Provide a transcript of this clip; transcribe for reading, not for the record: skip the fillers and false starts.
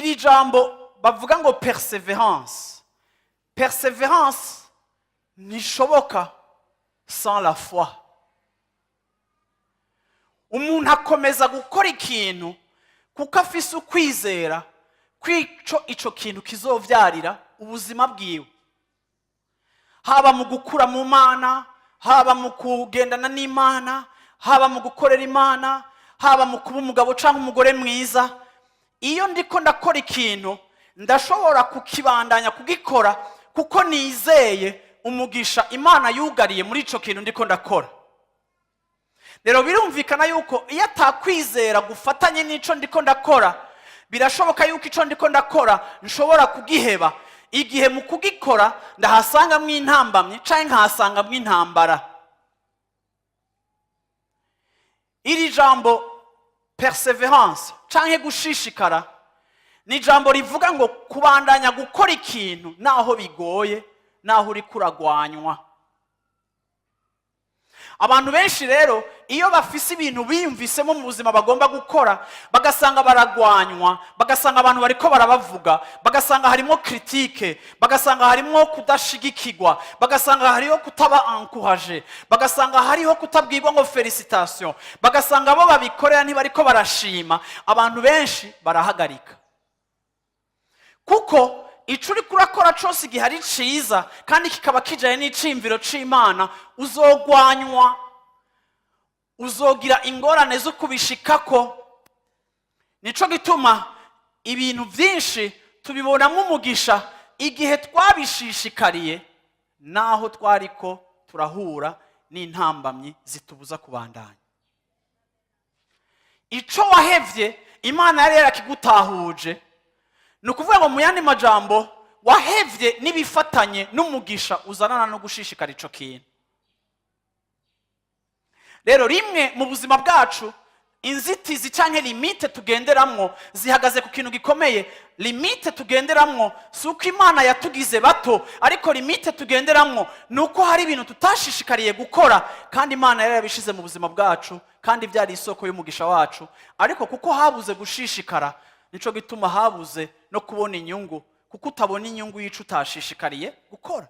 Iri jambo bavuga ngo persévérance, persévérance ntishoboka sans la foi. Umuntu akomeza gukora ikintu kuko afise ukwizera kw'ico ico kintu kizovyarira ubuzima bwiwe, haba mu gukura mu Mana, haba mu kugendana n'Imana, haba mu gukorera Imana, haba mu kuba umugabo cyangwa umugore mwiza. Iyo ndiko ndakora ikintu, ndashobora kukibandanya kugikora kuko nizeye umugisha Imana yugariye muri ico kintu ndiko ndakora. Rero birumvikana yuko iyo atakwizera gufatanye n'ico ndiko ndakora, birashoboka yuko ico ndiko ndakora nshobora kugiheba igihe mu kugikora ndahasangamwo intambamyi canke nkahasangamwo intambara. Iri jambo persévérance canke gushishikara ni ijambo rivuga ngo kubandanya gukora ikintu naho bigoye, naho uriko uragwanywa. Abantu benshi rero, iyo bafise ibintu biyumvisemo mu buzima bagomba gukora, bagasanga baragwanywa, bagasanga abantu bariko barabavuga, bagasanga harimo critique, bagasanga harimo kudashigikirwa, bagasanga hariho kutaba encouragé, bagasanga hariho kutabwirwa ngo félicitations, bagasanga abo babikorera ntibariko barashima, abantu benshi barahagarika, kuko ico uriko urakora cose igihe ari ciza kandi kikaba kijanye n'iciyumviro c'Imana, uzogwanywa, uzogira ingorane zo kubishikako. Nico gituma ibintu byinshi tubibonamo umugisha igihe twabishishikariye, naho twariko turahura n'intambamyi zitubuza kubandanya. Ico wahevye, Imana yari yarakigutahuje. Ni ukuvuga ngo, mu yandi majambo, wahevye n'ibifatanye n'umugisha uzanana no gushishikara ico kintu. Rero rimwe mu buzima bwacu, inzitizi cyangwa limite tugenderamwo zihagaze ku kintu gikomeye. Limite tugenderamwo si uko Imana yatugize bato, ariko limite tugenderamwo ni uko hari ibintu tutashishikariye gukora kandi Imana yari yarabishize mu buzima bwacu, kandi byari isoko y'umugisha wacu. Ariko kuko habuze gushishikara, nico gituma habuze no kubona inyungu, kuko utabona inyungu y'ico utashishikariye gukora.